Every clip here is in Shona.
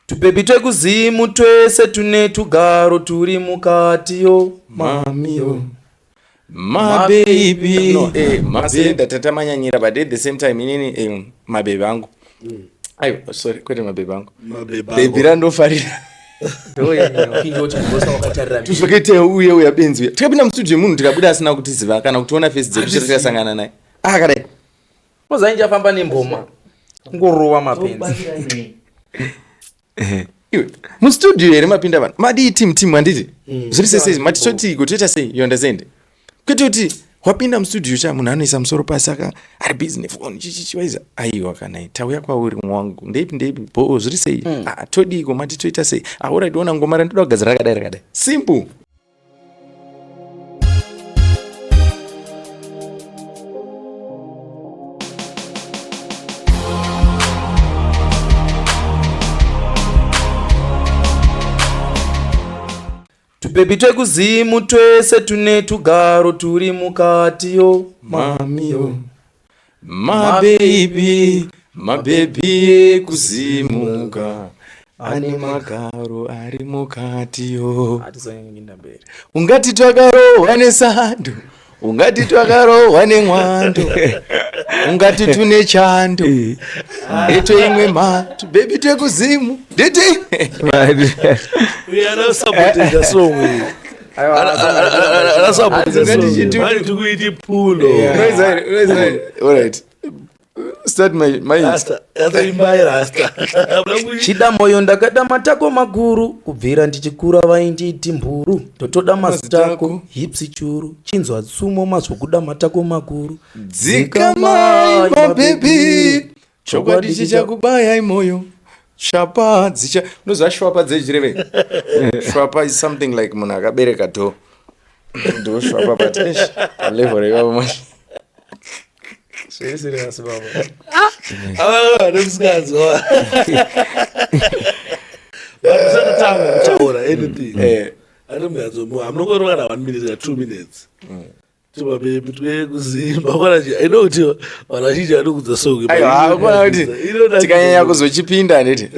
Tupepi twekuzimu twese tune tugaro turi mukati yo mamiyo. Mababy. No, maslender tatamanyanyira, but at the same time inini mababy angu. Aiwa, sorry, kwete mababy angu. Baby randofarira. Tuzvakaita uye uya benzi uya. Tikapinda mustudio yemunhu tikabuda asina kutiziva kana kutiona face dzedu chero tikasangana naye. Ah, kadai. Kozainji afamba nemboma. Kungorova mapenzi. Iwe, mustudio here mapinda vanhu madii team team handiti zviri sei sei mati totiiko toita sei, you understand? Kwete kuti wapinda mustudio cha munhu anoisa musoro pasi aka ari busy nefoni chichichiwaiza. Aiwa, kana tauya kwauri mwangu, ndeipi ndeipi bo zviri sei? Ah, todiiko mati toita sei? Ah, alright, ona ngoma randoda kugadzira rakadai rakadai, simple. Tupepi twekuzimu twese tune tugaro turi mukati yo mamiyo. Mababy, mababy ekuzimuka ane magaro ari mukati yo. Hatizonyanyinda mberi. Ungati twakarohwa nesando, ungati twakarohwa nemwando, ungati tune chando, ndete imwe mhatu baby twekuzimu ndete. Uyu anasapotedza song iyi. Anasapotedza song. Mari tikuiti pulo. Alright, start my Rasta. Yatoimbai rasta. Chida moyo ndakada matako makuru, kubvira ndichikura vainditi mburu, totoda mazitako hips churu, chinzwa tsumo mazvokuda matako makuru. Dzikamai mababy, chokwadi chichakubayai moyo. Shapa dzicha, unoziva shwapa dzechireve? Shwapa is something like munhu akabereka do ndo shwapa, but eish, palevel reivavo manje. Zviri serious, baba. Ava nemusikanzwa. Vanhu kutaura anything. Ari muyatso hamunongorova kana 1 minute kana 2 minutes. Tumababy twekuzimba kwana chi, I know kuti vanhu vazhinji vanokudza song. Aiwa, kuona kuti tikanyanya kuzochipinda handiti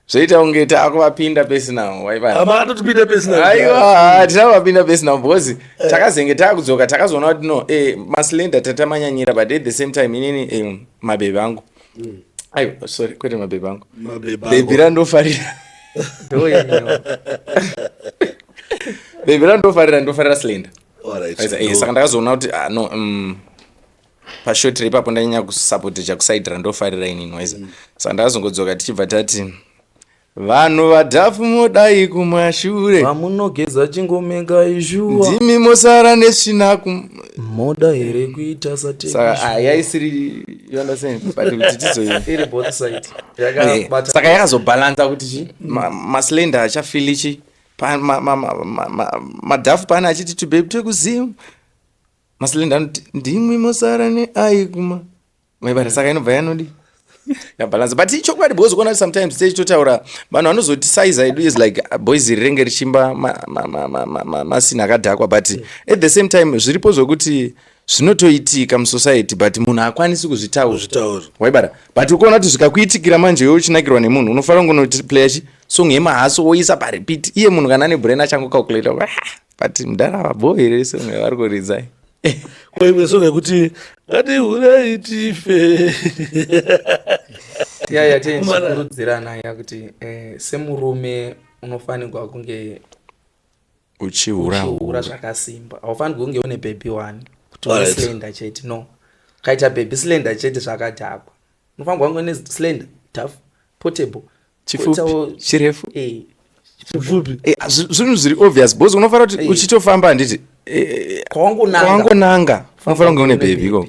zvoita kunge taakuvapinda personal, waipana? Amakatotipinda personal. Aiwa, tinavapinda personal because takazenge taakudzoka takazoona kuti no, maslender tatamanyanyira, but at the same time inini mababy angu, aiwa, sorry, kwete mababy angu. Mababy Baby randofarira, baby randofarira, ndofarira slender. Saka ndakazoona kuti ah, no, pashort ipapo ndanyanya kusapota kuside randofarira inini, waiza? Saka ndakazongodzoka tichibva tati vanhu vadhafu modai kumashure. Vamunogeza chingomega ishuwa. Ndimi mosara nesvina. Moda here kuita? Saka ah, yaisiri, you understand, but kuti tizoyi Iri both side. Saka yakazobhalansa kuti chi maslender achafili chi madhafu paane achiti tubaby twekuzimu, maslender anoti ndimwi mosara neai kuma maibara. Saka inobva yanodi yabhalansa, but ichokwadi because kuona kuti sometimes techitotaura vanhu vanozoti size yedu is like boys iri renge richimba masini akadhakwa, but at the same time zviripo zvokuti zvinotoitika musociety, but munhu haakwanisi kuzvitaura. Kuzvitaura. Waibara? But ukuona kuti zvikakuitikira manje iwe uchinakirwa nemunhu, unofanira kungonoplaya chi song yemahaso woisa parepeat. Iye munhu kana ane brain achangocalculata, "Ah, but mudhara ava here song yavari kuridza?" Ko imwe song yekuti ngatihurai tife. Yaya, tichikurudzirana ya kuti semurume unofanirwa kunge uchihura. Uchihura zvakasimba. Haufanirwi kunge une baby one kuti une slender chete. No, ukaita baby slender chete zvakadhakwa. Unofanirwa kunge une slender, tough, portable. Chifupi, chirefu. Chipfupi. Zvinhu zviri obvious because unofanira kuti uchitofamba handiti Kwawangonanga. Kwawangonanga unofanira kunge une baby iko,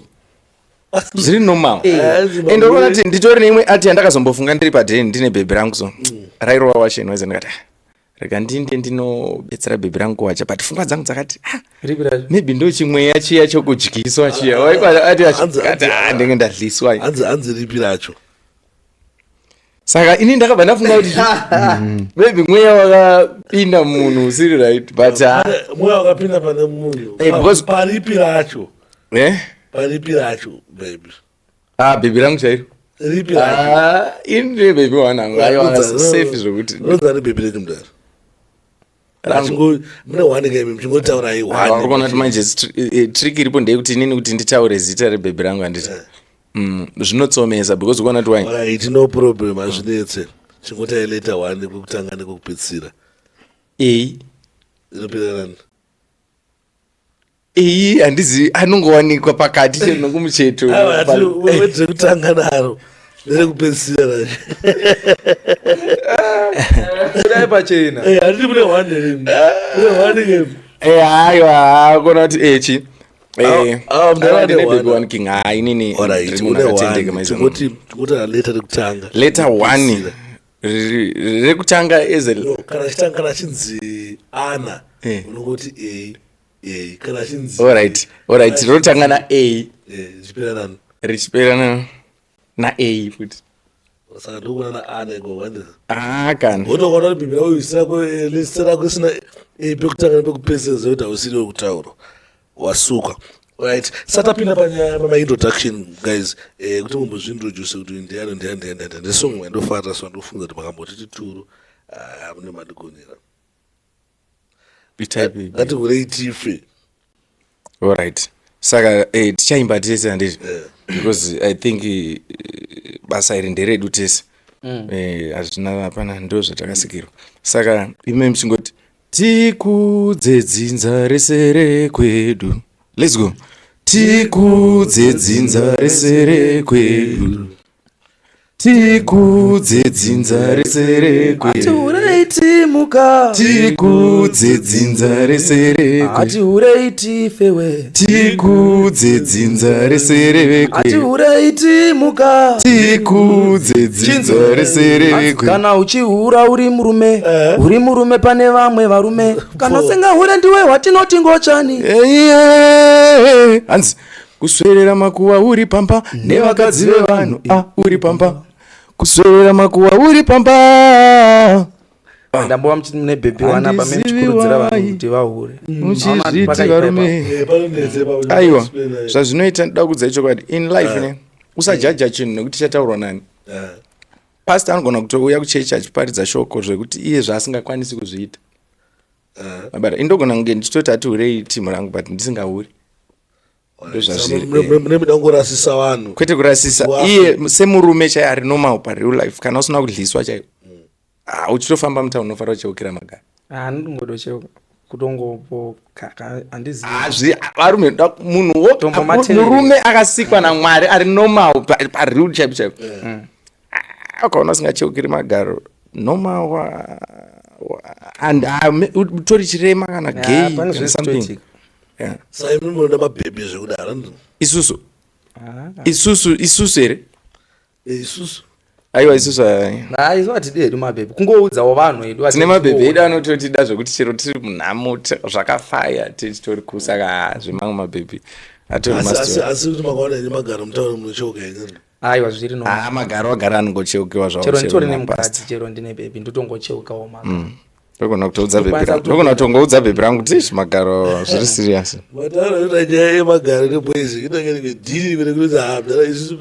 zviri normal. And unoona kuti nditori neimwe ati yandakazombofunga ndiri padheni ndine bhebhi rangu, so rairova washeni waize, ndikati, "Ah, rega ndinde ndinobetsera bhebhi rangu kuwacha," but pfungwa dzangu dzakati, ah, Ripi racho? Maybe ndo chimweya chiya chokudyiswa chiya. Waikwa ati ati, "Ah, ndenge ndadliswa." Hanzi ripi racho? Saka ini ndakabva ndafunga kuti maybe mweya wakapinda munhu usiri right, but ah, Mweya wakapinda pane munhu. Because Paripi racho? Eh? Paripi racho, baby? Ah, bhebhi rangu chairo. Ripi? Ah, ini ndine baby one hangu. Aiwa, safe zvokuti. Ronzani baby renyu mudaro. Mune one game muchingotaura i one. Uri kuona kuti manje trick iripo ndeyekuti inini kuti nditaure zita rebhebhi rangu handiti. Zvinotsomesa because ukaona kuti why. Alright, no problem, hazvinetse. Chingotai letter one kwekutanga nekwekupedzisira. A. Inopera nani? Iyi handizivi, anongowanikwa pakati chero nokumucheto. Rekutanga naro nerekupedzisira racho. Kudai pachena. Handiti mune one here? Mune one game. Aiwa, kuona kuti echi. Ndine baby one king. Hai, inini ndiri munhu akatendeka maizano. Tingoti letter rekutanga. Letter one rekutanga as a Kana chitanga, kana chinzi ana, unongoti A A, kana chinzi Alright, alright, rinotanga na A. Richipera nani? Richipera na A futi. Saka ndokuona na ana ikoko, handiti? Ah, kana. Wotoona kuti bhibhi rako isina list rako isina A pekutanga nepekupedzisira, ziva kuti hausiri wekutaura. Wasuka. Right. Satapinda panyaya pama-introduction guys, kuti mumbozviintroduce kuti ndiani, ndiani, ndiani, ndiani. Ndesong yandofara, so ndofunga kuti makamboti tituru, ah, mune mandigonera. Itype. Ngativhurei tife. Alright. Saka tichaimba tese, handiti? Because I think basa iri nderedu tese. Hazvina, hapana, ndo zvatakasikirwa. Saka ime muchingoti tikudze dzinza rese rekwedu. Let's go. Tikudze dzinza rese rekwedu. Tikudze dzinza rese rekwedu. Hatihurei timuka. Tikudze dzinza rese rekwedu. Hatihurei tifewe. Tikudze dzinza rese rekwedu. Hatihurei timuka. Tikudze dzinza rese rekwedu. Kana uchihura uri murume, uri murume pane vamwe varume. Kana usingahure ndiwe watinoti ngochani. Eiye. Hanzi kuswerera makuva uri pamba nevakadzi vevanhu, ah, uri pamba kuswerera makuva uri pamba. Ndambova mune bhebhi wana pa Handizivi muchikurudzira vanhu why. kuti vahure. Muchizviti Pakaipa. varume. Panonetse ipapo. Aiwa, Explain, eh. zvazvinoita, ndoda kuudzai chokwadi in life ne usajaja chinhu nekuti chataurwa nani. Pastor anogona kutouya kuchechi achiparidza shoko zvekuti iye zvaasingakwanisi kuzviita. Mabara indogona kunge ndichitoti hatihurei timu rangu, but ndisingahuri. Ndozvazviri. Mune muda kungorasisa vanhu. Kwete kurasisa. Wafe. Iye semurume chaiye ari normal pareal life, kana usina kudliswa chaiwo, ah, uchitofamba mutauni unofanira kucheukira magari. Ah, ndinongodocheuka kutongopo handizivi. Varume, munhu Tombo matevere. murume akasikwa naMwari ari normal pareal chaipo chaipo, Ah, ukaona usingacheukiri magaro normal and ah, utori chirema kana gay Pane kana zvese something. zvitoitika. Yeah. Saka imi munoda mabhebhi zvekudaro, handiti? Isusu Ah. isusu here? Isusu. Aiwa, isusu hai. Na isu hatidi hedu mabhebhi, kungoudzawo vanhu hedu. Tine mabhebhi edu anototida zvekuti chero tiri munhamo, zvakafaya tichitori kusaka. Ah, zvemamwe mabhebhi atori Asi asi kuti makaona henyu magaro mutauri munocheuka henyu? Aiwa, zviri no. Ah, magaro agara anongocheukiwa zvawo. Chero nditori Chero nemukadzi, chero ndine bhebhi, ndotongocheukawo magaro. Ndogona kutoudza bhebhi Ndokwanisa rangu, ndogona kutongoudza bhebhi rangu kuti izvi magaro zviri serious. Mataura kuti nyaya yemagaro neboys inenge iri dhiri rekuti hamdara isusu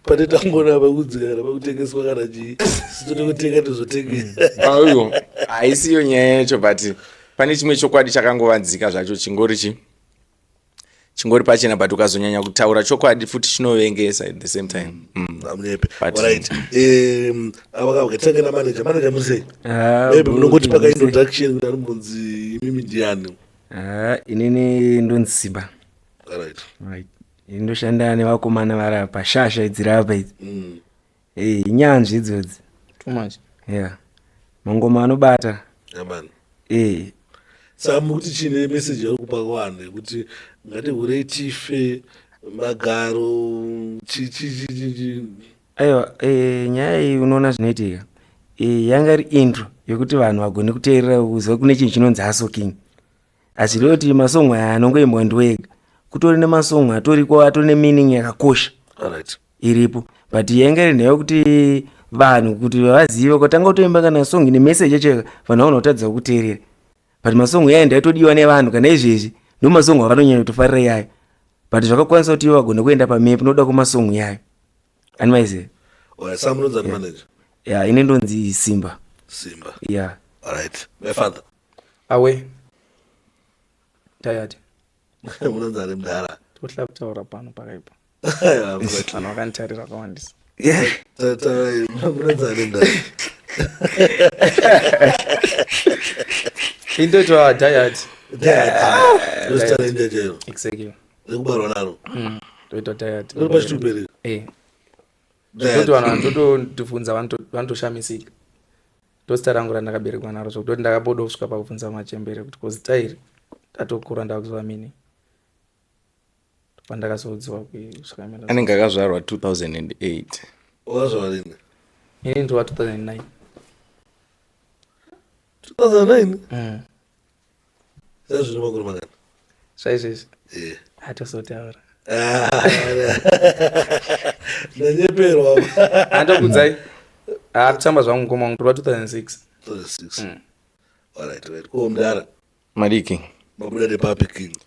pane tangona pekudzikana pekutengeswa kana chii, sitode kutenga tozotengesa. Aiwa, haisiyo nyaya yacho, but pane chimwe chokwadi chakangovanzika zvacho, chingori chi chingori pachena, but ukazonyanya kutaura chokwadi futi chinovengesa at the same time. Amunyepe. But- Alright, avakatange namanager. Manager, musei? Ah, Maybe bro, munongoti paka musei. introduction kuti anombonzi imimi ndiani? Ah, inini ndonzi Simba. Alright. Right. Ini ndoshanda nevakomana vari apa, shasha idzi rapa idzi. Inyanzvi idzodzi. Too much. Yeah, mangoma anobata. Amani. Eh. Saka mukuti chine message yauri kupa kuvanhu yekuti ngatihurei tife, magaro, chi chi chi chi chi? Aiwa, nyaya iyi unoona zvinoitika, yanga iri intro yekuti vanhu vagone kuteerera, kuziva kune chinhu chinonzi Hustle King. Hazvirevi kuti masongo aya anongoimbwa ndiwega, kutori nemasongo atoriko atori nemeaning yakakosha iripo, but yanga iri nhau yekuti vanhu kuti vazive ukatanga kutoimba kana song ine message yacho, vanhu vagona kutadza kuteerera, but masongo yayo ndaitodiwa nevanhu. Kana izvezvi ndo masongo avanonyanya kutofarira yayo, but zvakakwanisa kuti ivo vagone kuenda pamap nokuda kwemasongo yayo, animaiziva. Alright, saka munonzi ani manager? Ya, ine ndonzi Simba. Simba. Ya. Alright. My father. Awe. Tired. Munonzi ani mudhara? Tohla kutaura pano pakaipa. Aiwa, mukati. Vanhu vakanditarira vakawandisa. Taurai, munonzi ani mudhara? Indoitwa Diet. Dad. Ndozita renyu chairo. Exactly. Rekubarwa naro. Ndoitwa Diet. Riri pachitupa here? Eh. Diet. Ndoti vanhu vanotondibvunza vanotoshamisika. Ndozita rangu randakaberekwa naro zvekutoti ndakaboda kusvika pakubvunza machembere kuti ko zita iri tatokura ndakuziva mini. Pandakazoudziwa kusvika mina. Anenge akazvarwa 2008. Wakazvarwa rini? Ini ndova 2009. 2009? Mm. Sazvino makore mangani? Zvaizvezvi. Eh. Hatozotaura. Ah, ndanyeperwa. Handokudzai. Hatamba zvangu mukoma wangu ndova 2006. 2006. Alright, right. Ko mudhara, Madiki. mabuda nepapi king?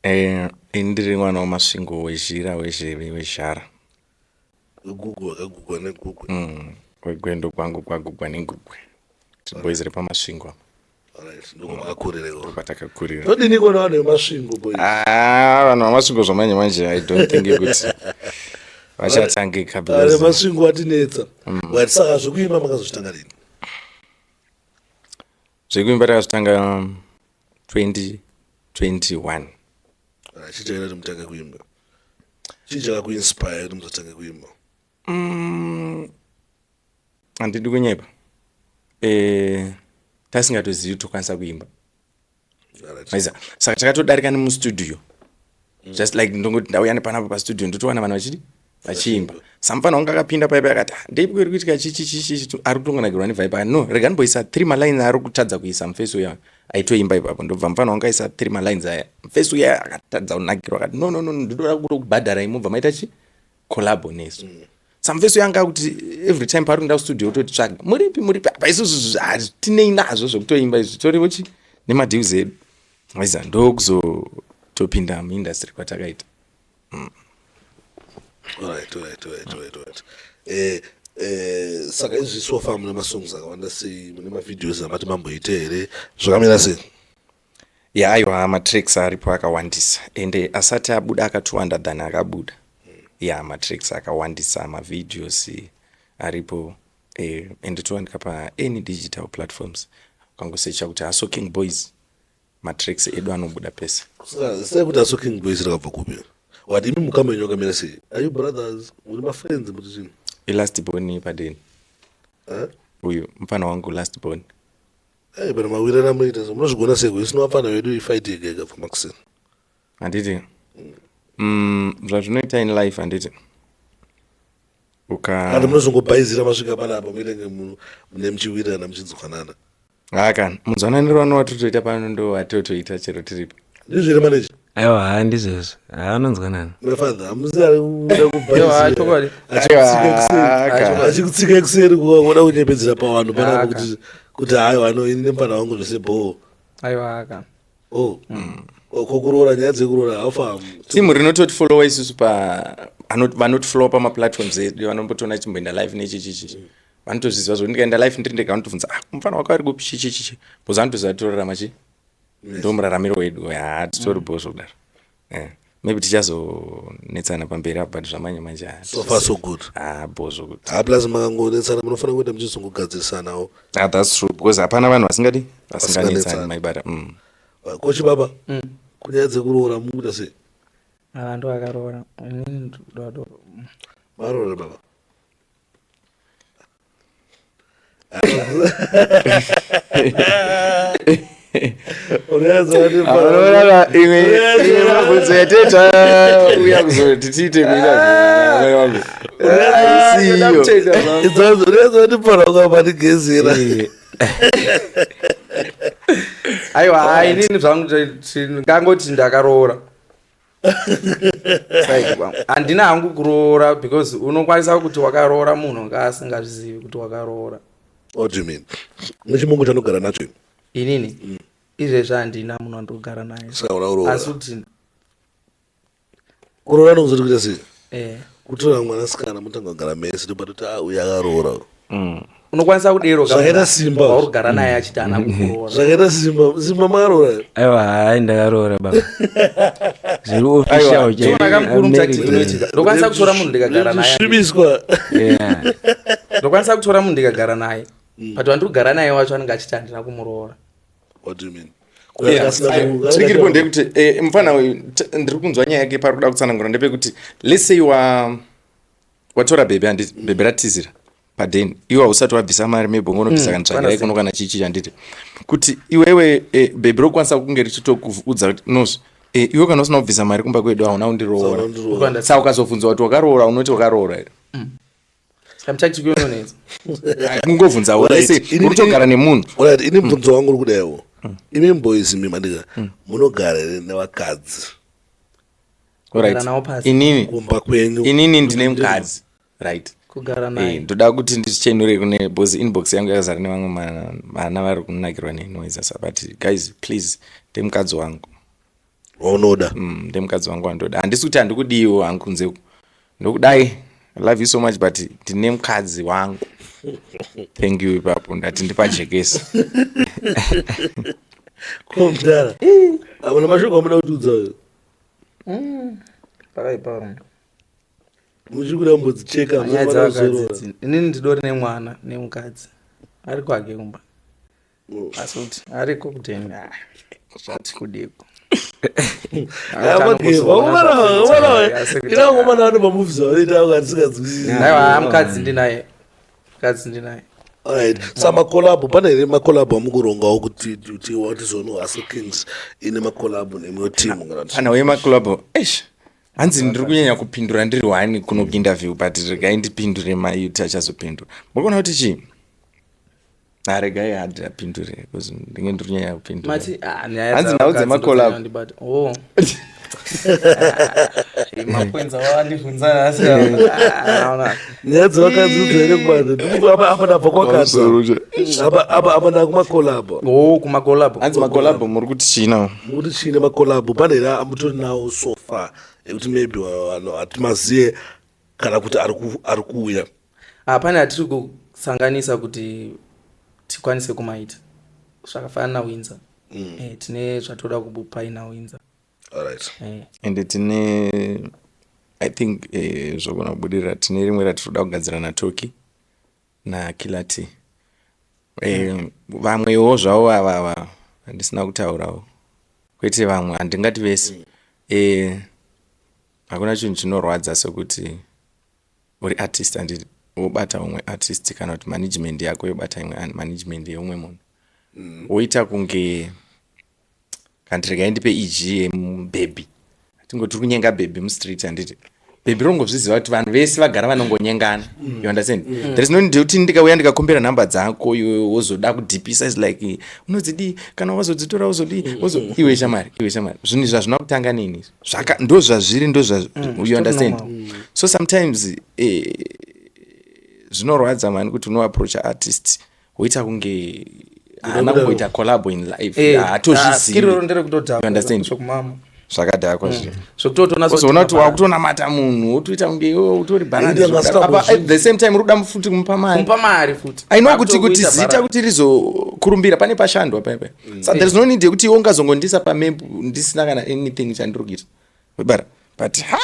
Ini ndiri mwana waMasvingo wezhira wezheve wezhara. Wegugwa, wakagugwa negugwe. Wegwendo gwangu gwagugwa negugwe. Boys repaMasvingo apa. Alright, ndiko makakurira. Patakakurira. Todini kona vanhu veMasvingo boys? Ah, vanhu vaMasvingo zvamanje manje I don't think kuti vachatangika Vanhu because veMasvingo vatinetsa. Right, saka zvekuimba makazozvitanga rini? Zvekuimba takazvitanga 2021. Alright, chii chakaita kuti mutange kuimba? Chii chakakuinspire kuti muzotange kuimba? Handidi kunyepa. Tasingatozivi kuti tokwanisa kuimba. Alright. Maiza, saka takatodarika nemustudio. Just like ndongoti ndauya nepanapa pastudio ndotowana vanhu vachidi vachiimba. Samufana wangu akapinda paipa akati, "Ah, ndeipi kuri kuitika chichi chichi chichi ari kutongonakirwa nevibe." Akati, "No, rega ndimboisa 3 malines ari kutadza kuisa mufesi uya aitoimba ipapo." Ndobva mufana wangu aisa 3 malines aya. Mufesi uya akatadza kunakirwa akati, "No, no, no, ndinoda kutokubhadhara imobva maita chi collabo nesu." Samufesi uya anga akuti every time paari kuenda kustudio ototitsvaga, "Muripi, muripi?" Apa isusu hatinei nazvo zvekutoimba izvi, toriwo chi nemadeals edu. Maiza, ndokuzotopinda muindustry kwatakaita. Alright. Saka izvi so far mune masongs akawanda sei, mune mavideos amati mamboita here, zvakamira sei? Ya, aiwa, matracks aripo akawandisa ende asati abuda akatowanda than akabuda. Ya, matracks akawandisa, mavideos aripo, ende towanika paany digital platforms. Ukangosecha kuti Hustle King Boys, matracks edu anobuda pese. Saka sei kuti Hustle King Boys rakabva kupi? Wati imi mukama wenyu wakamira sei? Are you brothers? Muri mafriends muri chii? Ilast born padeni. Eh? Uyu mufana wangu last born. Ai, pana mawirana munoita so munozvigona sei? Isino vapfana vedu ifight yega yega pamakuseni. Handiti zvazvinoita in life, handiti uka Kana munozongobhaizira masvika panapa muitenge mune muchiwirirana muchinzwanana. Haka munzwananiro wano watotoita pano ndo watotoita chero tiripo. Ndizvo here, manager? Aiwa, haa, ndizvozvo, haa, anonzwanana. My father, hamusi ari kuda Aiwa, chokwadi. Aiwa, achikutsika kuseri kuda kunyepedzera pavanhu panapa Aka. kuti haiwa, no, ini nemufana wangu zvese bhoo. Aiwa, aka. Oh, kokuroora, nyaya dzekuroora haufahamu? Timu rinototifolowa isusu pa vanotifolowa pamaplatforms edu vanombotoona chimboenda live nechichichi vanotozviziva zvokuti ndikaenda live ndiri ndega vanotobvunza, "Ah, mufana wako ari kupi?" Chichichichi, because vanotoziva torarama chi ndo muraramiro wedu. Ha, titori bho zvokudaro. Maybe tichazonetsana pamberi apo, but zvamanje manje ha, So far so good. Ha, bho zvokuti. Ha, plus makangonetsana munofanira kuenda muchizongogadzirisanawo. Ah, that's true, because hapana vanhu vasingadi vasinganetsani. Vasinganetsani. Maibata. Kochi baba, kunyaya dzekuroora mukuita sei? Ava ndo akaroora. Inini ndodo. Maroora baba? Anorara imwe imwe mabvunzo yateta uya kuzoti tiite kuita wangu aisiyo. Unyatsondipandigezera. Aiwa, hai, inini zvangu ngangoti ndakaroora. Side kwangu. Handina hangu kuroora because unokwanisa kuti wakaroora munhu anga asingazvizivi kuti wakaroora. What do you mean? Nechimongo chanogara nacho imi? Inini izvezvi handina munhu wandogara naye. Saka una kuroora. Asi kuti Kuroora nokuzoti kuita sei? Eh. Kutora mwanasikana motanga kugara mese ndopatoti a uyu akaroora. Unokwanisa kudero Zvakaita simba. wauri kugara naye achiti haana kukuroora. Zvakaita simba, simba makaroora here? Aiwa, hai, ndakaroora baba, zviri Aiwa, official. Chiona kamukuru mutactic inoitika. Ndokwanisa kutora munhu ndikagara naye. Zvisvibiswa. Yeah. Ndokwanisa kutora munhu ndikagara naye, but wandiri kugara naye wacho anenge achiti handina kumuroora. What do you mean? Yeah. Trick iripo ndeyekuti mufana uyu, ndiri kunzwa nyaya yake pari kuda kutsanangura ndepekuti let's say watora bhebhi, handiti? Bhebhi ratizira padeni, iwe hausati wabvisa mari, maybe ungonobvisa kana tsvagirai kuno kana chichi, handiti? Kuti iwewe bhebhi rokwanisa kunge richitokuudza kuti nozvo iwe kana usina kubvisa mari kumba kwedu hauna kundiroora. Ukanda- Saka ukazobvunzwa kuti wakaroora, unoti wakaroora here? Saka mutactic inonetsa. Kungobvunzawo. Alright, Let's say uri kutogara nemunhu. Alright, ini mubvunzo wangu uri kudaiwo. Imi boys, imi mandika munogara here nevakadzi Alright. Kugara navo pasi. Inini kumba kwenyu? Inini ndine mukadzi, right? Kugara naye. Ndoda kuti ndichenure kune because inbox yangu yakazara nevamwe vana vari kunakirwa nenoise sa, but guys, please, ndemukadzi wangu. Waunoda. Ndemukadzi wangu wandoda. Handisi kuti handikudiwo hangu kunze, ndokudai, I love you so much, but ndine mukadzi wangu. Thank you. Ipapo ndati ndipajekese. Ko mudhara, hamuna mashoko amuda kutiudza uyo? Pakaipa. Muchiri kuda kumbodzicheka? Nyaya dzevakadzi idzi, inini ndidori nemwana nemukadzi ari kwake kumba, asi kuti ariko kuteni zvati kudiko. Inangomana vane mamovies avanoita vandisinganzwisisi. Aiwa, mukadzi ndinaye, mukadzi ndinaye. Alright, sa macollabo, pane here macollabo amukurongawo kuti watizono Hustle Kings ine macollabo nemwe team kana kuti? Pana wemacollabo, eish, hanzi ndiri kunyanya kupindura ndiri one kuno kuinterview, but regai ndipindure, mayouth achazopindura. Murikuona kuti chii? Aregai hadi apindure because ndinge ndiri kunyanya kupindura. Mati ah, nyaya Hanzi nhau dzavakadzi dzemacollab. ndondibata. Oh. Ah, mapoints awandibvunza nhasi. Ah, Nyaya dzevakadzi udzaire kubata apa, ndabva kwakadza apa, apa, apa ndakumacollabo. Oh, kumacollabo. Hanzi macollabo, muri kuti chii nawo? Mukuti chiine macollabo? Pane here amutori nawo so far ekuti maybe vanhu hatimaziye kana kuti ari kuuya? Hapana hatiri kusanganisa kuti tikwanise kumaita zvakafanana naWindsor. Tine zvatoda kubupai naWindsor. Alright. Ende tine, I think zvogona kubudirira, tine rimwe ratinoda kugadzira naToki naKiller T. Vamwewo zvavo avava handisina kutaurawo, kwete vamwe, handingati vese. Hakuna chinhu chinorwadza sekuti uri artist, handiti? Wobata umwe artist kana kuti management yako yobata imwe management yeumwe munhu, woita kunge kana regai ndipe eg yemubhebhi. Tingoti tiri kunyenga bhebhi mustreet, handiti? Bhebhi rongozviziva kuti vanhu vese vagara vanongonyengana, you understand? There is no need yekuti ndikauya ndikakumbira nhamba dzako, iwe wozoda kudhipisa, is like unodzidii kana wazodzitora wozodii iwe shamwari, iwe shamwari, zvinhu izvi hazvina kutanga nini, zvaka ndo zvazviri, ndo zva, you understand? So sometimes zvinorwadza mani kuti unoapproacha artist woita kunge haana kumboita collabo in life, haatozvizivi. Skiri nderekutodhakwa. You understand? Zvokumama. Zvakadhakwa zvinhu. Zvokutotoona. Uzoona kuti wakutonamata munhu, wotoita kunge iwe utori Ende apa, at the same time uri kuda futi kumupa mari. Kumupa mari futi. I know kuti Vakutokuita zita bharani. kuti rizokurumbira pane pashandwa paipa, so there is no need yekuti iwe ungazongondisa pamap ndisina kana anything chandiri kuita bara, but ha,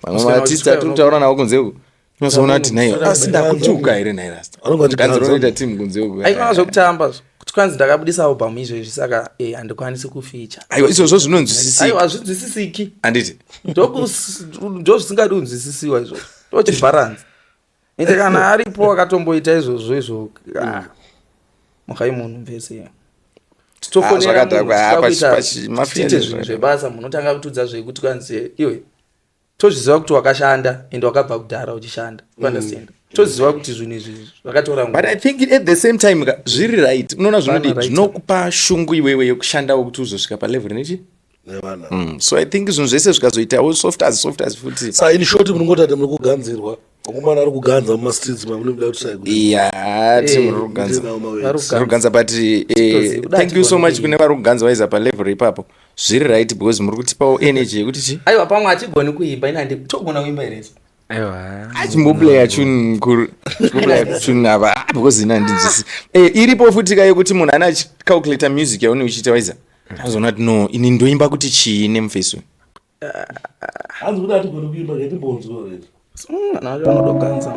vamwe Kusvika maartist uchisvika atiri kutaura navo kunze uku, unozoona kuti nai asi ndakutuka here nhai rasta? Vanonga vachiganza. Ganzi rinoita team kunze uku. Aikona zvekutamba kuti kwanzi ndakabudisa album izvezvi, saka handikwanisi kufeature. Aiwa, izvozvo zvinonzwisisika. Aiwa, hazvinzwisisiki. Handiti? Ndo zvisingadi kunzwisisiwa izvozvo, ndochibharanzi. Ende kana aripo akatomboita izvozvo izvo, ah, mukai munhu mvese. Ah, zvakadhakwa. Ah, mafia Tiite zvinhu zvebasa, munhu otanga kutiudza zvekuti kwanzi iwe tozviziva kuti wakashanda ende wakabva kudhara uchishanda, you understand? Toziva kuti zvinhu izvi zvakatora But I think at the same time ka, zviri right, unoona zvinodi Vana right. Zvinokupa shungu iwewe yekushandawo kuti uzosvika palevel nechi Nevana. So I think zvinhu zvese zvikazoitawo soft as soft as futi. Sa in short, munongoti ati muri kuganzirwa, vakomana ari kuganza mumastreets, mamunoda kuti sai kuti Ya, ti muri kuganza. Ndinawo mawetsi. Vari kuganza. Vari kuganza, but Titoziva, kuda thank you so much hatigoni. kune vari kuganza waiza palevel ipapo, zviri right because muri kutipawo energy yekuti chi Aiwa, pamwe hatigoni kuimba, ina togona kuimba here isu? Aiwa. Achimboplaya tune mukuru. Chimboplaya tune apa ah, because ini handinzwisi. Eh, iripo futi ka yekuti munhu ane achicalculata music yaune uchiita waiza. Azoona kuti no, ini ndoimba kuti chii nemufesi uyu. Hanzi kuti hatigoni kuimba ngatimbonzwa right. Vanhu vacho vanodoganza.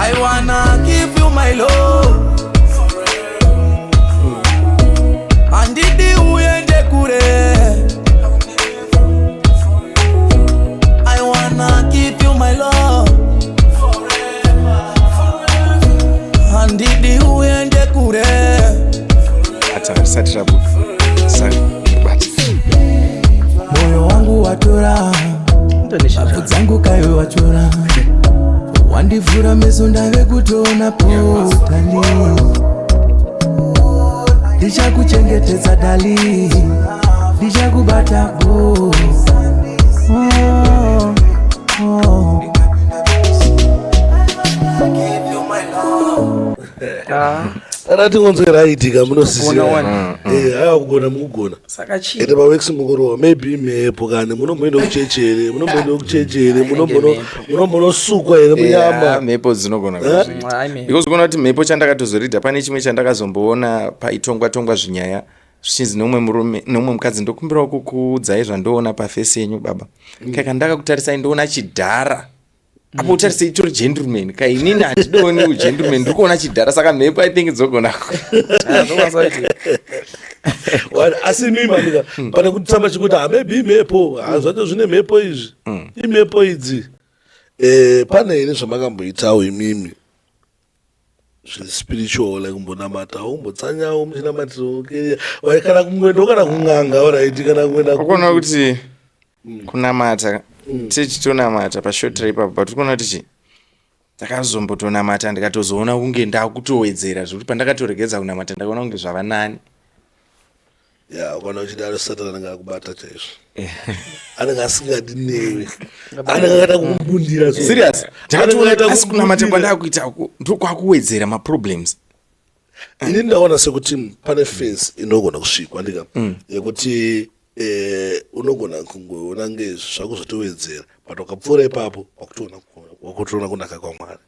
I wanna give you my love Handidi uende kure I wanna give you my love Handidi uende kure Ata risati rabuda. Sorry. But Moyo wangu watora Mbavu dzangu kaiwe watora Wandivhura meso ndave kutoona potali Ndichakuchengetedza dali Ndichakubata bo oh, oh. Kana tingonzwe raitika munosisira. Kuona Eh, haiwa kugona mukugona. Saka chii? Ende paworks mukurowa maybe imhepo kani munomboenda kuchechi here munomboenda kuchechi here munombonosukwa here Yeah, munyama mhepo dzinogona Eh? kuzviita. Hayi, mhepo. Because unoona kuti mhepo chandakatozoridha pane chimwe chandakazomboona paitongwa tongwa zvinyaya zvichinzi neumwe murume neumwe mukadzi ndokumbirawo kukuudzai zvandoona pafesi yenyu baba. Kaka ndakakutarisai ndoona chidhara. Apo utarise itori gentleman ka inini handidooni ugentleman ndiri kuona chidhara saka mhepo I think dzogona Ah, zvinokwanisa kuitika. Wani, asi imimi manika pane kutamba chikuti ha maybe imhepo ha zvacho zvine mhepo izvi imhepo idzi Eh, pane here zvamakamboitawo imimi zvespiritual like kumbonamatawo kumbotsanyawo muchinamatirawo kana kungoendawo kana kun'anga alright kana kuenda Ukuona kuti kunamata tichitonamata pashort ipapo but ukuona kuti chi ndakazombotonamata ndikatozoona kunge ndakutowedzera zvekuti pandakatoregedza kunamata ndakaona kunge zvava nani. Ya, ukaona uchidaro Satani anenge akubata chaizvo. Anenge asingadi newe. Anenge akada kukumbundira so. Serious? Anenge Ndakatoona akada asi kunamata kukumbundira. kwandakuita uku ndokwakuwedzera maproblems. Ini ndaona sekuti pane phase inogona kusvikwa ndika yekuti unogona kungoona nge zvakuzotowedzera but ukapfuura ipapo wakutoona kunaka kwaMwari.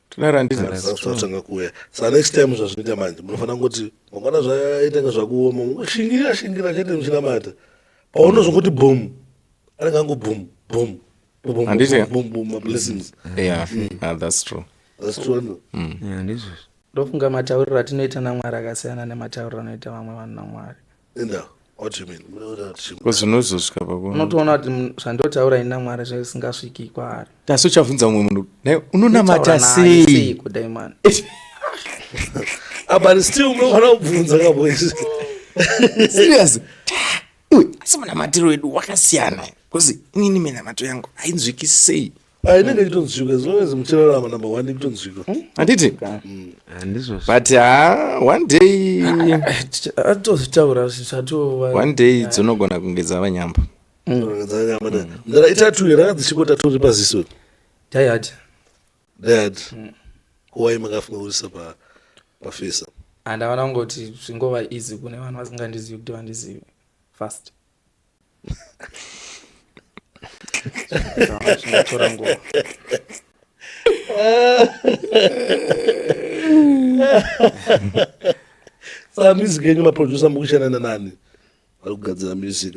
Tinara ndizvo. Zvakutanga kuuya. Saka next time zvazvinoita manje munofanira kungoti mangwana zvaita kunge zvakuoma mungoshingira shingira chete muchinamata. Paunozongoti boom anenge ango boom boom boom Handiti? boom boom boom mablessings. Yeah, ah, that's true. That's true. No? Yeah, ndizvozvo. Ndofunga matauriro atinoita naMwari akasiyana nematauriro anoita vamwe vanhu naMwari. Enda, what do you mean? Munoona kuti chii? Because unozosvika paku Unotoona kuti zvandotaura ini naMwari zvisingasviki kwaari. Tasi uchabvunza mumwe munhu, naye unonamata Ndotaura naye sei? sei kudai man? Ah, but still munofanira kubvunza ka boys. Serious? Iwe, asi munamatiro edu wakasiyana. Because inini minamato yangu hainzwiki sei. Ah, inenge ichitonzwika as long as muchirarama number one ikutonzwika. Handiti? Ah, ndizvozvo. But one day Atozvitaura zvisatova. one day dzinogona kunge dzava nyamba. Ndara itatu here rakanzi chiko tatu ri paziso. Die hard. Dad. Why makafunga kuisa pa pafesa? Handavana kungoti zvingova easy kune vanhu vasingandizivi kuti vandizive fast. Zvingatora nguva. Saka music yenyu maproducer mukushanda nanani? Vari kugadzira music.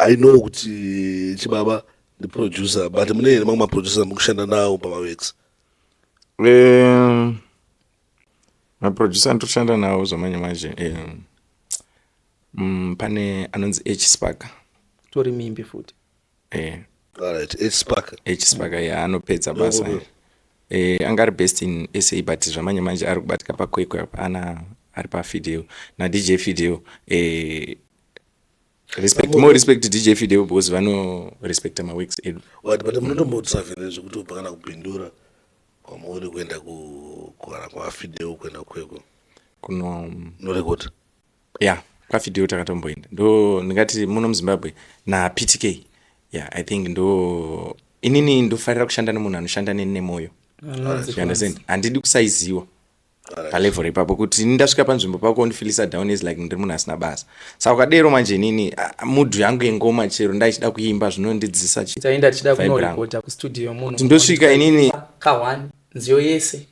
I know kuti Chibaba ndi producer but mune here mamwe maproducer mukushanda nawo pamaworks? Maproducer andinoshanda nawo zvamanje manje pane anonzi H Spark. Tori mimbi futi. Alright, H Spark. H Spark, yeah, anopedza basa. Yoko. Anga ari based in SA but zvamanje manje ari kubatika paKwekwe apa, ana ari paFideo na DJ Fideo. Respect, more respect to DJ Fideo because vano respecta maworks edu. Right, but munotombotravel zvekuti ubva kana kuBindura kwamuri kuenda kana kwaFideo kuenda Kwekwe. Kuno Norecord. Yeah. Kwafideo takatomboenda, ndo ndingati muno muZimbabwe naPTK. Yeah, I think ndo inini ndofarira kushanda nemunhu anoshanda neni nemwoyo. You understand? Handidi kusaiziwa palevel ipapo kuti ini ndasvika panzvimbo pako undifilisa down is like ndiri munhu asina basa. Saka ukadero manje inini, ah, mood yangu yengoma, chero ndaichida kuimba, zvinondidzisa Taenda tichida vibe rangu. Kunorekodha kustudio munhu. Kuti ndosvika inini ka1 nziyo yese.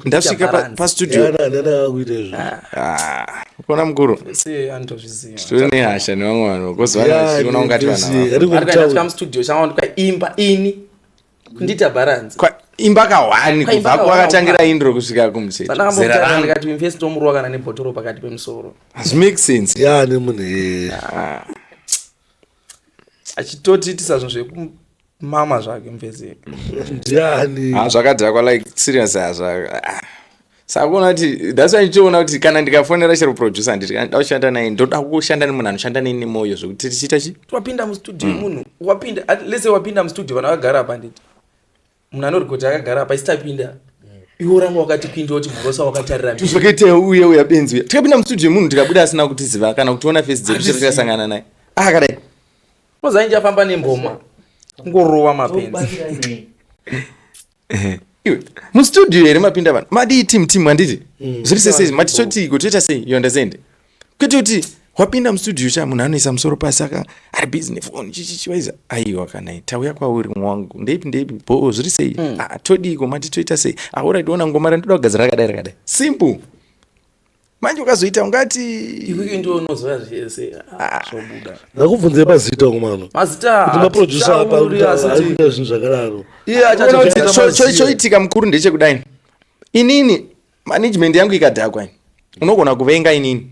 Ndasvika Balance. pastudio. Yana kuita izvo. Ah, kuona mukuru. Se anotozviziva. Tori nehasha nevamwe vanhu because vanhu vachiona ungati vanhu ava. Ari kuenda kusvika mustudio changu, ini kundiita balance. Imba kahwani. Kwaimba Kubva kahwani. kwakatangira intro kusvika kumucheto, zera Zera rangu. Ndikati mfesi ndomurowa kana nebhotoro pakati pemusoro. Hazvimake sense. Yani munhu eh. Achitotiitisa zvinhu zvekumama zvake mfesi. Ndiani? Ah, zvakadhakwa, like serious. Hazva, ah. Saka kuona kuti that's why ndichiona kuti kana ndikafonera chero producer, nditi kana ndida kushanda naye, ndoda kushanda nemunhu anoshanda neni nemwoyo, zvekuti tichiita chi Wapinda mustudio munhu wapinda lese, wapinda mustudio, vanhu vakagara apa, nditi munhu anorekodha akagara apa, isitapinda iwo ranga wakati kwindi woti mhorosa wakatarira mberi. Zvakaita uye uya benzi uya, tikapinda mustudio munhu tikabuda asina kutiziva kana kutiona face dzedu, chero tikasangana naye akadai. Mozainji afamba nemboma kungorova mapenzi. Iwe mustudio here mapinda vanhu, madii team team, handiti zviri sesei, mati totiiko, toita sei, you understand? Kwete kuti wapinda mustudio cha munhu anoisa musoro pasi, aka ari busy nefoni, chichichiwaiza. Aiwa, kana tauya kwauri mwangu, ndeipi ndeipi, bo zviri sei? Ah, todiiko, mati toita sei? Auraiti ona ngoma randoda kugadzira rakadai rakadai, simple. Manje ukazoita ungati Iwike ndiwo unoziva zvese. Ah, zvobuda. Ndakubvunzei mazita kumano. Mazita. Kuti maproducer apa Tauri, asi ari kuita zvinhu zvakadaro. Iye Unoona kuti achatoita choitika mukuru ndechekudai, inini management yangu ikadhakwa ini, unogona kuvenga inini,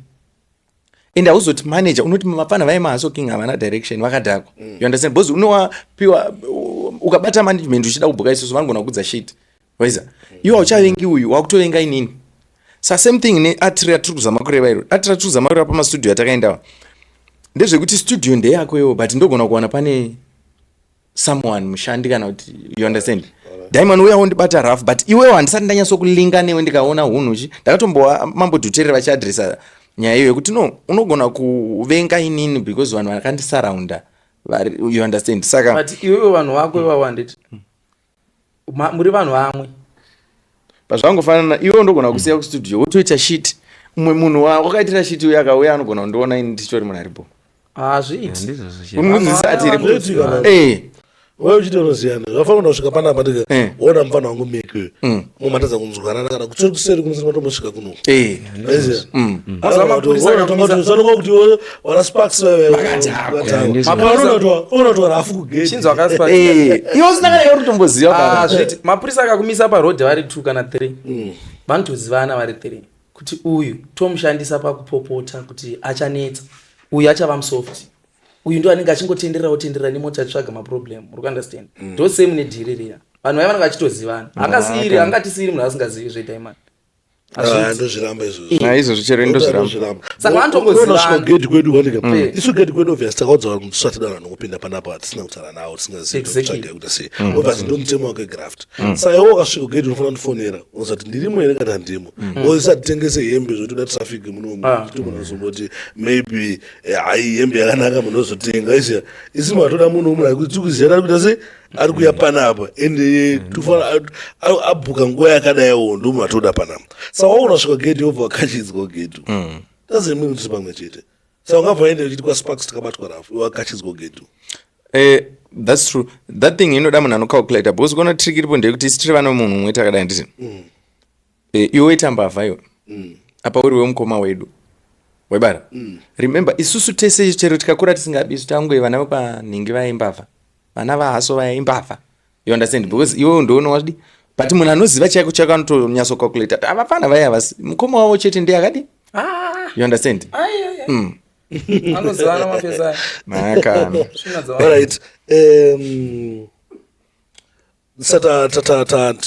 ende hauzoti manager, unoti mafana vai maHustle King havana direction, vakadhakwa, you understand? Because unowapiwa, ukabata management uchida kubhuka isusu, vanogona kudza shit waiza iwe hauchavengi uyu, wakutovenga inini. Sa same thing neatiri atiri kuzama kureva iro, atiri atiri kuzama kureva pamastudio atakaendawa, ndezvekuti studio ndeyako iwo, but ndogona kuwana pane someone mushandi kana kuti, you understand, Diamond uya wondibata rough, but iwewo handisati ndanyatsokulinga newe, ndikaona hunhu chi ndakatombowa mambodhuterera vachiadresa nyaya iyo yekuti no, unogona kuvenga inini because vanhu vakandisaraunda vari, you understand? Saka But iwewe vanhu vako ivavo, handiti muri vanhu vamwe? Pazvangofanana, iwe ndogona kusiya kustudio wotoita shit, mumwe munhu wakaitira shit uyo akauya anogona kundiona ini ndichitori munhu aripo. Hazviiti. Ndizvozvo chete. Unonzwisisa ati iri Zvinoitika, man. Wewe uchiti unoziyana, zvafanira kusvika panapa, ndika ona mufana wangu Meki, mumatadza kunzwanana kana kutsori kuseri kunosina matombosvika kunoku. Mazuva mapurisa akamisa- Sanoka kuti wana Sparks. Ona rafu kugate. Chinzwa akaspa. Iwe usina kana iwe kutomboziva. Ah, zviiti mapurisa akakumisa parodhi vari 2 kana 3, vanotozivana vari 3 kuti uyu tomushandisa pakupopota kuti achanetsa, uyu achava musoft, uyu ndo anenge achingotenderera tenderera nemota achitsvaga maproblem, uri kuunderstand? Ndo same nedhiri riya, vanhu vaya vanenge vachitozivana, angasiyiri angatisiyiri munhu asingazivi zveDiamond. Ah, ndozviramba izvozvo. Naizvozvo chero indozviramba. Saka vanotongozivana. Svika gate kwedu wanika, isu gate kwedu obvious takaudza vanhu kuti tisati vanhu kupinda panapa hatisina kutaura navo, tisingazivi Exactly. kutsvaga kuita sei. Obvious ndo mutemo wake graft. Saka iwe ukasvika gate unofanira kundifonera unozati ndirimo here kana handimo, usatitengese hembe zvotoda traffic munomu. Togona kuzomboti maybe hai, hembe yakanaka munozotenga isiya, isi matoda muno munhu ari tikuziva ari kuita sei, ari kuya panapa, ende tofanira abhuka nguva yakadaiwo, ndo matoda panapa. Saka waona kusvika gate wobva wakachidzwa gate, doesn't mean kuti pamwe chete. Saka ungabva ende uchiti kwaSparks takabatwa rafu, iwe wakachidzwa gate. That's true. That thing inoda munhu anocalculata, because kuona trick iripo ndeyekuti isi tiri vana munhu mumwe takadai, nditi iwe waita mbavha iwe apa uri wemukoma wedu webara. Remember, isusu tese chero tikakura tisingabi, isu tangwe vana vekwanhingi vaimbavha, vana vahaso vaimbavha, you understand? Because iwewe ndoona wadi, but munhu anoziva chaiko chaiko anotonyatso-calculata avafana vaya vasi mukoma wavo chete ndiye akadi, you understand? Anozivana mafesi aya. Makana. Svina dzavanhu. Alright, sata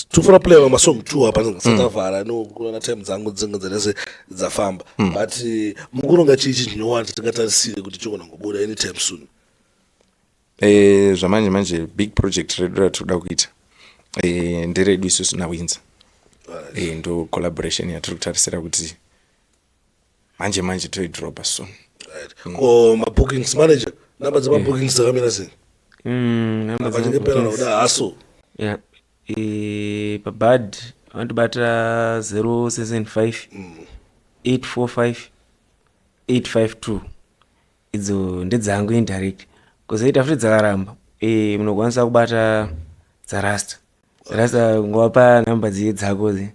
tofana play masong two apa satavhara nokuona time dzangu dzinge dzese dzafamba, but mukuronga chii chinyowani chatingatarisire kuti chigona kubuda anytime soon? Zvamanje manje, big project redu ratinoda kuita nderedu isusu naWindsor. Ndo collaboration yatiri kutarisira kuti Manje manje toidropa soon. Right. Ko mabookings, manager, namba dzemabookings dzakamira sei? Namba Pachinge pera dzemabookings. kuda haso. Yeah. Pabad vanotibata 075 845 852. Idzo ndedzangu indirect. Kozoita futi dzakaramba, munokwanisa kubata dzarasta. Rasta, ngowapa namba dziye dzako dzi.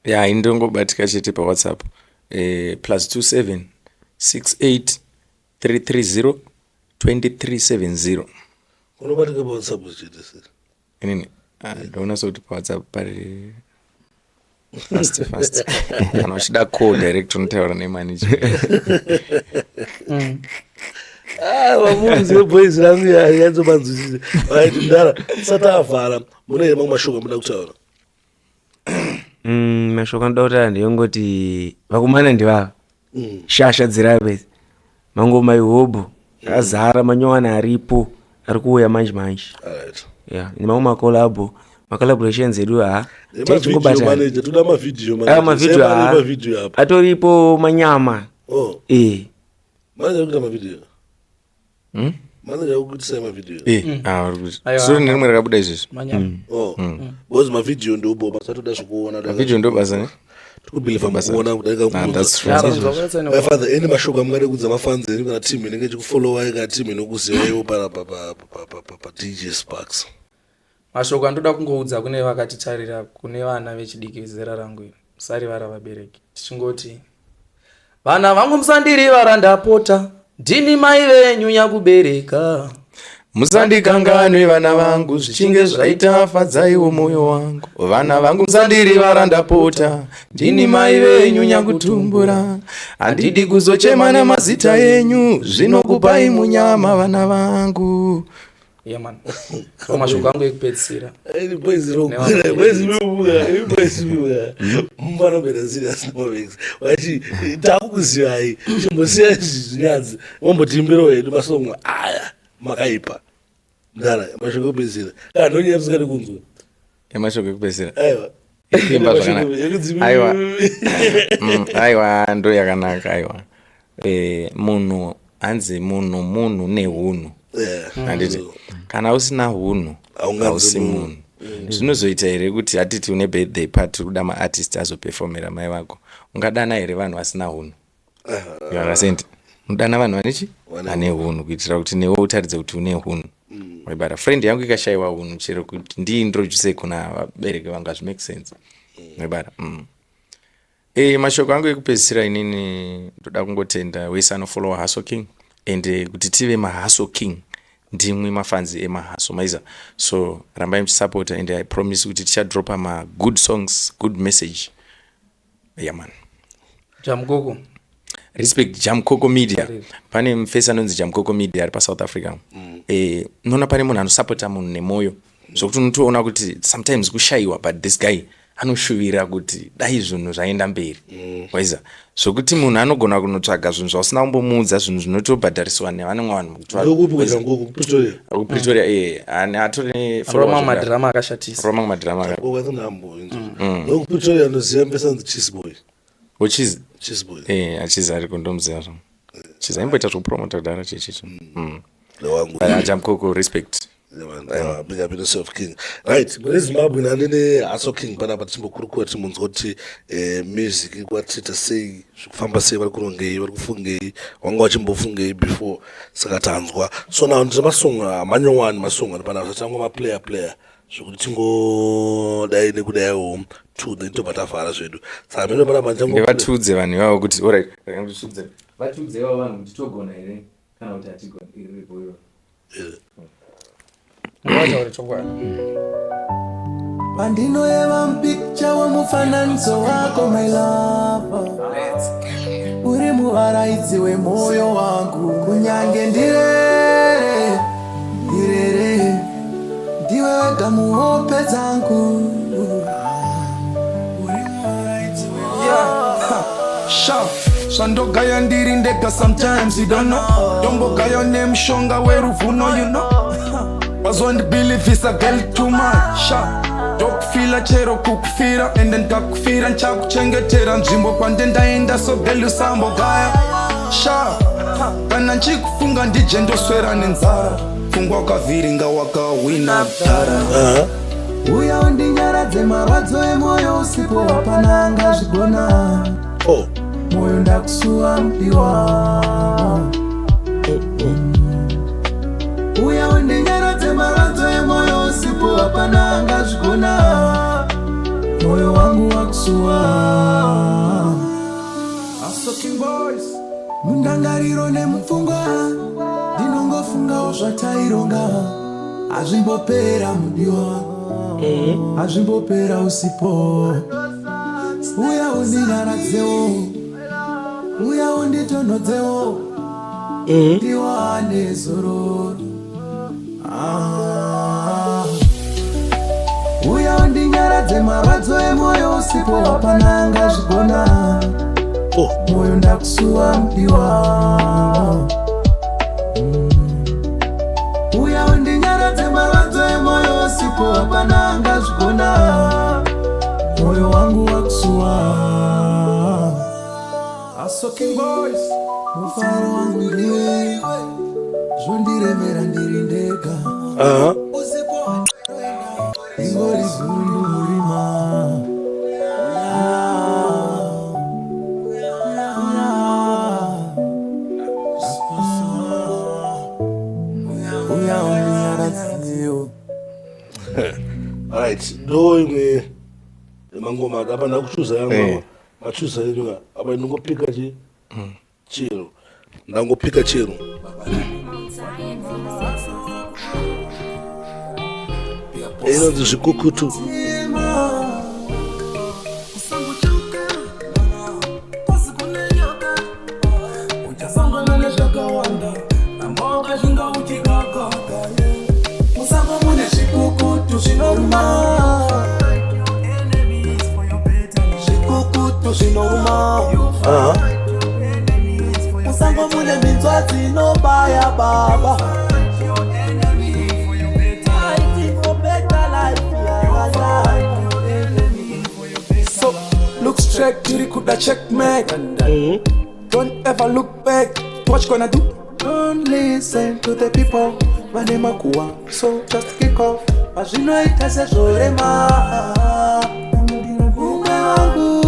Ya, indongobatika chete paWhatsApp, +27 68 330 2370. Unobatika paWhatsApp chete sei? Inini, ah, ndoona sekuti paWhatsApp pari fast fast. Kana uchida call direct, unotaura nemanager. Ah, vamunzi boys rangu yadzomanzwisise. Right, mudara, tisati avhara, mune here mamwe mashoko amuda kutaura? Mashoko anoda kutaura ndeyongoti vakomana ndivava shasha dzirapa idzi. Mangoma ihobho akazara, manyowani aripo, ari kuuya manje manje. Alright. Yeah, nemamwe makolabo, macollaborations edu ha. Nemavideo, manager, toda mavideo. Aya mavideo. Mavideo apa. Atoripo manyama. Oh. Manager, kuita mavideo? Manager, kuitisai mavideo? Ah, uri kuti Aiwa. sori nerimwe rakabuda izvezvi. Manyama. Oh, because mavideo ndobo basa, toda zvikuona. Mavideo ndo basa ne. Tikubhilivha mukuona kudarika Ah, kuudza. that's true. Yeah, vanhu My father, any mashoko amungade kudza mafans enyu kana team inenge ichikufollowai kana team inokuzivaiwo pana paDJ Sparks? Mashoko andoda kungoudza kune vakatitarira, kune vana vechidiki vezera rangu iri, musarivara vabereki. Tichingoti, vana vangu, musandirivara, ndapota, ndini mai venyu nyakubereka. Musandikanganwe vana vangu, zvichinge zvaita fadzaiwo mwoyo wangu. Vana vangu, musandirivara, ndapota, ndini mai venyu nyakutumbura. Handidi kuzochema namazita enyu, zvinokupai munyama, vana vangu. Yeah man, ndo mashoko angu ekupedzisira. Any boys rokura, boys mibuka, boys mibuka. Mufanobera serious namavex. Vachi takukuzivai. Chimbosiya zvinyanzi. Mombotiimbirawo hedu masongo aya makaipa. Ndara, mashoko ekupedzisira. Kana ndonyaya musingadi kunzwa. Emashoko ekupedzisira? Aiwa. Kuimba zvakanaka, aiwa. Aiwa, ndo yakanaka, aiwa. Munhu hanzi munhu munhu nehunhu. Handiti kana usina hunhu Haunganzi hausi munhu. munhu? Zvinozoita here kuti hatiti une birthday party, uri kuda maartist azopefomera mai vako, ungadana here vanhu vasina hunhu? You understand? Unodana vanhu vanechi vane hunhu kuitira kuti newe utaridze kuti une hunhu. Waibara friend yangu ikashayiwa hunhu, chero kuti ndiintroduce kuna vabereki vangu, hazvimake sense. Waibara. Mashoko angu ekupedzisira, inini ndoda kungotenda wese anofollowa Hustle King, and kuti tive maHustle King ndimwi mafans emahaso maiza. So rambai muchisapota, and I promise kuti tichadropa magood songs, good message. Yeah man. Jamukoko. Respect Jamcoco Media. Pane mufesi anonzi Jamcoco Media ari paSouth Africa. Unoona pane munhu anosapota munhu nemwoyo zvokuti unotoona kuti sometimes kushayiwa, but this guy anoshuvira kuti dai zvinhu zvaenda mberi. Waiza zvokuti munhu anogona kunotsvaga zvinhu zvausina kumbomuudza, zvinhu zvinotobhadhariswa nevamwe vanhu kuti Ndokupi kuJamukoko? Kupretoria? Kupretoria, atori. Roma madhirama akashatisa. Roma madhirama. Jamukoko atinambo. Ndokupretoria, ndoziva mbesanzi Cheese Boy. Uchizi. Cheese Boy. Achizi ari kundomuziva zvo. Chizi aimboita zvekupromota kudhara chichicho. Ndewangu. Jamkoko, respect. Aiwa, big up yourself, king. Right, mune Zimbabwe nandine Hustle King panapa, tichimbokurukura, tichimbonzwa kuti music iri kuvatita sei, zvikufamba sei, vari kurongei, vari kufungei, vanga vachimbofungei before. Saka tanzwa. So now ndine masongo manyowani, masongo ari panapa, tangwa maplayer player zvekuti tingodai nekudaiwo two, then tobva tavhara zvedu. Saka mene panapa ndichango Ndivatiudze vanhu ivavo kuti alright, rega nditiudze, vatiudze ivavo vanhu kuti togona here kana kuti hatigoni. Iripo ivo. Ngavataure chokwadi. Pandinoyeva mupikicha wemufananidzo wako, my love, uri muvaraidzi wemwoyo wangu. Kunyange ndirere ndirere, ndiwe wega muhope dzangu. Uri muvaraidzi Sha, zvandogaya ndiri ndega sometimes, you don't know. Ndombogaya nemushonga weruvuno, you know. Wazondibhilivhisa girl too much. Sha. Ndokufila chero kukufira, ende ndikakufira nchakuchengetera nzvimbo kwandendaenda, so girl usambogaya sha. Kana nchikufunga ndije ndoswera nenzara, pfungwa wakavhiringa, wakawina dhara. Uya undinyaradze marwadzo emoyo, usipo hapana angazvigona. Oh. Moyo ndakusuwa, mudiwa. Uya undinyaradze marwadzo emoyo, usipo hapana angazvigona. Moyo wangu wakusuwa. Asoking Boys. Mundangariro nemupfungwa ndinongofungawo zvataironga, hazvimbopera mudiwa, hazvimbopera usipo. Uya undinyaradzewo, uya unditonhodzewo, ndiwane zororo. Ah. Uya undinyaradze marwadzo emoyo, usipo hapana angazvigona. Oh. Moyo ndakusuwa, mudiwa. Uya undinyaradze marwadzo emoyo, usipo hapana angazvigona. Moyo wangu wakusuwa. Asoking Boys. Mufaro wangu ndiwe, zvondiremera ndiri ndega. Ingori zundu murima. Uya undinyaradzewo. Alright, ndo imwe yemangoma apa ndakuchuza yangu. Eh. Machuza enyu apa, ndingopika chi chero, ndangopika chero. Inonzi Zvikukutu. Usambochoka, pasi kune nyoka, uchasangana nezvakawanda nambawakashinga uchigagaga. Musango mune zvikukutu zvinoruma, zvikukutu zvinoruma. Musango mune minzwa dzinobaya, baba. Fighting for better life, yeah. So look straight, tiri kuda checkmate. Don't ever look back. What you gonna do? Don't listen to the people vane makuwa, so just kick off. Pazvinoita sezvorema, umwe wangu.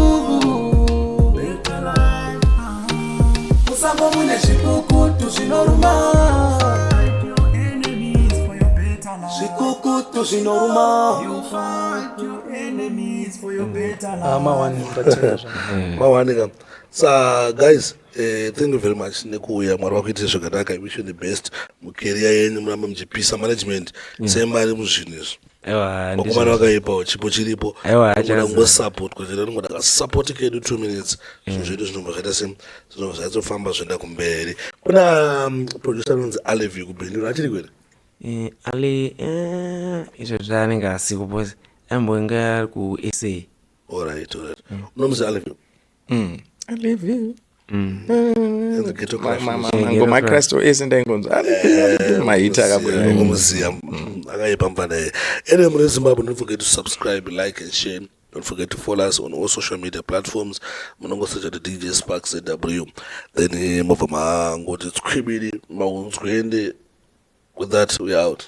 Musango mune zvikukutu zvinoruma, zvikukutu zvinoruma. Mawani ndatenga zvangu. Mawanika. Sa guys, thank you very much nekuuya. Mwari vakuitire zvakanaka. I wish you the best mucareer yenyu, murambe muchipisa. Management semari muzvinhu izvi. Aiwa. Vakomana vakaipawo, chipo chiripo. Aiwa, Ngoda achaza. kungosapotwa chete, ringoda kasapoti kedu 2 minutes, zvinhu zvedu zvinobva zvaita se zvinobva zvatsofamba, zvoenda kumberi. Kuna producer anonzi Alevi kuBindura, achiri kwere? Ale izvo zvaanenge asiko because aimbonge ari kuSA. Alright, unomuzi Alevi? Alevi. Enzi Ghetto Crush. Mangoma aChrist ese ndaingonzwa maita akabuda. Ngomuziya, akaipa mfana iye. Anyway, mune Zimbabwe, don't forget to subscribe, like and share. Don't forget to follow us on all social media platforms. Munongosearcha kuti DJ Spark ZW, then mobva mangoti tswibiri maunzwende. With that, we out.